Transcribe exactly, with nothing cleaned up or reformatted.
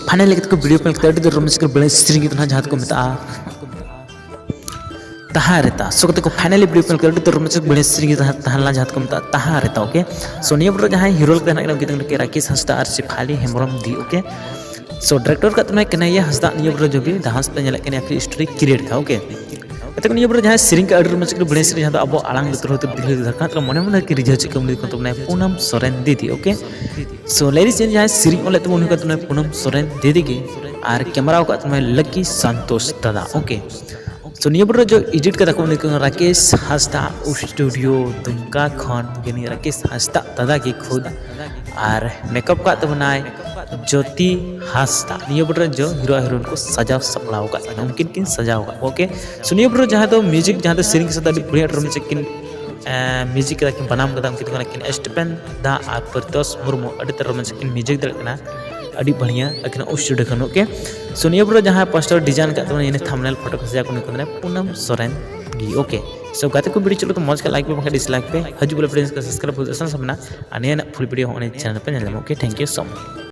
Finally ᱠᱟᱛᱮ ᱠᱚ video PAN ᱠᱟᱛᱮ ᱟᱹᱰᱤ ᱫᱚ ᱨᱚᱢᱚᱡᱽ ᱠᱚ ᱵᱮᱲᱮ ᱥᱮᱨᱮᱧ ᱜᱮ ᱛᱟᱦᱮᱱᱟ, ᱡᱟᱦᱟᱸ ᱫᱚᱠᱚ ᱢᱮᱛᱟᱜᱼᱟ ᱛᱟᱦᱟᱸ ᱨᱮᱛᱟ᱾ ᱥᱚ ᱠᱟᱛᱮ ᱠᱚ ᱯᱷᱟᱭᱱᱟᱞᱤ ᱵᱷᱤᱰᱤᱭᱳ ᱯᱮᱱ ᱠᱟᱛᱮ ᱟᱹᱰᱤ ᱫᱚ ᱨᱚᱢᱚᱡᱽ ᱠᱚ ᱵᱮᱲᱮ ᱥᱮᱨᱮᱧ ᱜᱮ ᱛᱟᱦᱮᱸ ᱛᱟᱦᱮᱸ ᱞᱮᱱᱟ, ᱡᱟᱦᱟᱸ ᱫᱚᱠᱚ ᱢᱮᱛᱟᱜᱼᱟ ᱛᱟᱦᱟᱸ ᱨᱮᱛᱟ᱾ ᱳᱠᱮ, ᱥᱚ ᱱᱤᱭᱟᱹ ᱵᱚᱴᱷᱮ ᱨᱮ ᱡᱟᱦᱟᱸᱭ ᱦᱤᱨᱳ ᱞᱮᱠᱟ ᱦᱮᱱᱟᱜ ᱠᱤᱱᱟ ᱩᱱᱠᱤᱱ ᱫᱚ ᱱᱩᱠᱤᱱ ᱨᱟᱠᱮᱥ ᱦᱟᱸᱥᱫᱟ ᱟᱨ ᱥᱮᱯᱷᱟᱞᱤ ᱦᱮᱢᱵᱨᱚᱢ ᱫᱤ᱾ ᱳᱠᱮ, ᱥᱚ ᱰᱟᱭᱨᱮᱠᱴᱚᱨ ᱠᱟᱜ ᱛᱟᱵᱚᱱᱟᱭ ᱠᱟᱱᱟᱭᱭᱟ ᱦᱟᱸᱥᱫᱟ, ᱱᱤᱭᱟᱹ ᱵᱚᱴᱷᱮ ᱨᱮ ᱡᱚᱵᱤ ᱫᱟ ᱦᱟᱸᱥᱫᱟ ᱧᱮᱞᱮᱫ ᱠᱟᱱᱟ ᱯᱷᱤᱨ ᱥᱴᱳᱨᱤ ᱠᱨᱤᱭᱮᱴ ᱠᱟᱜ᱾ ᱳᱠᱮ, ᱠᱟᱛᱮ ᱱᱤᱭᱟᱹ ᱵᱚᱴᱷᱮ ᱨᱮ ᱡᱟᱦᱟᱸᱭ ᱥᱮᱨᱮᱧ ᱠᱟᱜ ᱟᱹᱰᱤ ᱨᱚᱢᱚᱡᱽ ᱠᱤᱱ ᱵᱮᱲᱮ ᱥᱮᱨᱮᱧ, ᱡᱟᱦᱟᱸ ᱫᱚ ᱟᱵᱚ ᱟᱲᱟᱝ ᱞᱩᱛᱩᱨ ᱦᱚᱭᱛᱳ ᱵᱤᱞᱤ ᱫᱷᱟᱨᱠᱟᱛ ᱨᱮ ᱢᱚᱱᱮ ᱢᱚᱱᱮ ᱠᱤᱱ ᱨᱤᱡᱷᱟᱹᱣ ᱪᱮᱫ ᱠᱚ ᱢᱮᱱ ᱠᱟᱱ ᱛᱟᱵᱚᱱᱟᱭ ᱯᱩᱱᱟᱢ ᱥᱚᱨᱮᱱ ᱫᱤᱫᱤ᱾ ᱳᱠᱮ, ᱥᱚ ᱞᱟᱹᱭ ᱫᱟᱹᱧ ᱡᱟᱦᱟᱸᱭ ᱥᱮᱨᱮᱧ ᱚᱞ ᱞᱮᱫ ᱛᱟᱵᱚᱱ ᱩᱱᱤ ᱠᱟᱱ ᱛᱟᱵᱚᱱᱟᱭ ᱯᱩᱱᱟᱢ ᱥᱚᱨᱮᱱ ᱫᱤᱫᱤ ᱜᱮ, ᱟᱨ ᱠᱮᱢᱮᱨᱟ ᱟᱠᱟᱫ ᱛᱟᱵᱚᱱᱟᱭ ᱞᱟᱠᱤ ᱥᱟᱱᱛᱳᱥ ᱫᱟᱫᱟ᱾ ᱳᱠᱮ, ᱥᱚ ᱱᱤᱭᱟᱹ ᱵᱚᱴᱷᱮ ᱨᱮ ᱡᱚ ᱮᱰᱤᱴ ᱠᱟᱫᱟ ᱠᱚ ᱩᱱᱤ ᱠᱟᱱᱟ ᱨᱟᱠᱮᱥ ᱦᱟᱸᱥᱫᱟ ᱥᱴᱩᱰᱤᱭᱳ ᱫᱩᱢᱠᱟ ᱠᱷᱚᱱ ᱜᱮ, ᱱᱩᱭ ᱨᱟᱠᱮᱥ ᱦᱟᱸᱥᱫᱟ ᱫᱟᱫᱟ ᱜᱮ ᱠᱷᱩᱫ, ᱟᱨ ᱢᱮᱠᱟᱯ ᱠᱟᱜ ᱛᱟᱵᱚᱱᱟᱭ ᱡᱳᱛᱤ ᱦᱟᱸᱥᱫᱟ᱾ ᱱᱤᱭᱟᱹ ᱵᱚᱴᱷᱮ ᱨᱮ ᱡᱚ ᱦᱤᱨᱳ ᱟᱨ ᱦᱤᱨᱳᱭᱤᱱ ᱠᱚ ᱥᱟᱡᱟᱣ ᱥᱟᱯᱲᱟᱣ ᱟᱠᱟᱫ ᱠᱤᱱᱟ, ᱩᱱᱠᱤᱱ ᱠᱤᱱ ᱥᱟᱡᱟᱣ ᱟᱠᱟᱫ ᱠᱚᱣᱟ᱾ ᱳᱠᱮ, ᱥᱚ ᱱᱤᱭᱟᱹ ᱵᱚᱴᱷᱮ ᱨᱮ ᱡᱟᱦᱟᱸ ᱫᱚ ᱢᱤᱭᱩᱡᱤᱠ, ᱡᱟᱦᱟᱸ ᱫᱚ ᱥᱮᱨᱮᱧ ᱥᱟᱶᱛᱮ ᱟᱹᱰᱤ ᱵᱟᱹᱲᱤᱡ ᱨᱚᱢᱚᱡᱽ ᱠᱤᱱ ᱢᱤᱭᱩᱡᱤᱠ ᱠᱟᱫᱟ ᱠᱤᱱ, ᱵᱟᱱᱟᱢ ᱠᱟᱫᱟ ᱩᱱᱠᱤᱱ ᱫᱚ ᱠᱟᱱᱟ ᱠᱤᱱ ᱥᱴᱤᱯᱷᱮᱱ ᱫᱟ ᱟᱨ ᱯᱟᱨᱤᱛᱳᱥ ᱢᱩᱨᱢᱩ᱾ ᱟᱹᱰᱤ ᱛᱮ ᱨᱚᱢᱚᱡᱽ ᱠᱤᱱ ᱢᱤᱭᱩᱡᱤᱠ ᱫᱟᱲᱮᱭᱟᱜ ᱠᱟᱱᱟ, ᱟᱹᱰᱤ ᱵᱟᱲᱤᱭᱟ ᱟᱹᱠᱤᱱᱟᱜ ᱩᱥᱴᱩᱰᱤᱭᱳ ᱠᱷᱚᱱ᱾ ᱳᱠᱮ, ᱥᱚ ᱱᱤᱭᱟᱹ ᱯᱚᱨᱮ ᱡᱟᱦᱟᱸᱭ ᱯᱳᱥᱴᱟᱨ ᱰᱤᱡᱟᱭᱤᱱ ᱠᱟᱜ ᱛᱟᱵᱚᱱᱟ, ᱤᱱᱟᱹ ᱛᱷᱟᱢᱵᱱᱮᱞ ᱯᱷᱳᱴᱳ ᱠᱚ ᱥᱟᱡᱟᱣ ᱠᱚ ᱱᱩᱭ ᱠᱚ ᱢᱮᱱᱟ ᱯᱩᱱᱟᱢ ᱥᱚᱨᱮᱱ ᱜᱮ᱾ ᱳᱠᱮ, ᱥᱚ ᱜᱟᱛᱮ ᱠᱚ ᱵᱷᱤᱰᱤᱭᱳ ᱪᱮᱫ ᱞᱮᱠᱟ ᱢᱚᱡᱽ ᱠᱷᱟᱱ ᱞᱟᱭᱤᱠ ᱯᱮ, ᱵᱟᱝᱠᱷᱟᱱ ᱰᱤᱥᱞᱟᱭᱤᱠ ᱯᱮ᱾ ᱦᱤᱡᱩᱜ ᱵᱚᱞᱮ ᱯᱷᱨᱮᱱᱰᱥ ᱠᱚ ᱥᱟᱵᱥᱠᱨᱟᱭᱤᱵ ᱵᱚᱞᱮ ᱟᱥᱟᱱ ᱥᱟᱢᱱᱟ, ᱟᱨ ᱱᱤᱭᱟᱹ ᱨᱮᱱᱟᱜ ᱯᱷᱩᱞ ᱵᱷᱤᱰᱤᱭᱳ ᱦᱚᱸ ᱚᱱᱟ ᱪᱮᱱᱮᱞ ᱯᱮ ᱧᱮᱞ ᱧᱟᱢᱟ᱾ Okay, thank you so much᱾